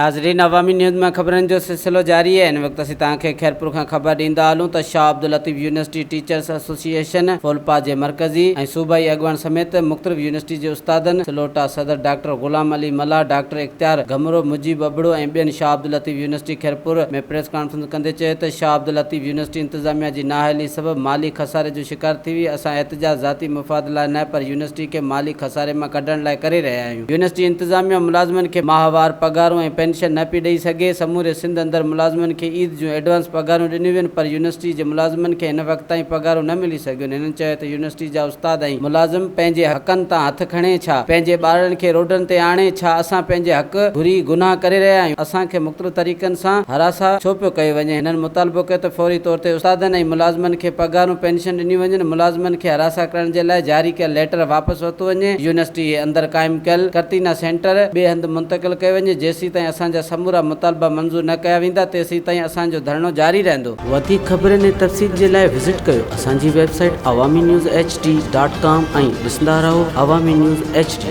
ناظرين عوامي نيوز مان خبرن جو سلسلو جاري آهي هن وقت اسين توهان کي خيرپور کان خبر ڏيندا هلون ته Shah Abdul Latif university teachers association FOLPA جي مرڪزي ۽ صوبائي اڳواڻ سميت مختلف يونيورسٽي جي استادن سلوٽا صدر ڊاڪٽر غلام علي ملاح ڊاڪٽر اختيار گهمرو مجيب ابڙو ۽ ٻين Shah Abdul Latif university Khairpur ۾ press conference ڪندي چيو ته شاهه عبداللطيف يونيورسٽي انتظاميا جي نااهلي سبب مالي خساري جو شڪار ٿي وئي اسان احتجاج ذاتي مفاد لاء نه پر يونيورسٽي کي مالي خساري مان ڪڍڻ لاء ڪري رهيا آهيون. يونيورسٽي انتظاميا ملازمن کي ماهوار پگهارون ۽ پينشن نه پئي ڏئي سگهي، سموري سنڌ اندر ملازمن کي عيد جون ايڊوانس پگهارون ڏنيون وين پر يونيورسٽي جي ملازمن کي هن وقت تائين پگهارون نه ملي سگهيون، هنن چيو ته يونيورسٽي جا استاد ۽ ملازم پنهنجي حقن تان هٿ کڻي ڇا پنهنجي ٻارڙن کي روڊن تي آڻي ڇا اسان پنهنجي حق گهري گناهه ڪري رهيا آهيون اسان کي مختلف طريقن سان هراسان ڇو پيو ڪيو وڃي هنن مطالبو ڪيو ته فوري طور تي استادن ۽ ملازمن کي پگهارون پينشن ڏنيون وڃن ملازمن کي هراسان ڪرڻ جي لاء جاري ڪيل ليٽر واپس ورتو وڃي، يونيورسٽي اندر قائم ڪيل قرنطينه سينٽر ٻئي هنڌ منتقل ڪيو وڃي، جيسيتائين اسان جا سمورا مطالبا منظور نه ڪيا ويندا تيسيتائين اسان جو ڌرڻو جاري رهندو. وڌيڪ خبرن ۽ تفصيل جي لاء وزٽ ڪيو اسان جي website Awami news H D dot com ۽ ڏسندا رهو عوامي نيوز ايڇ ڊي.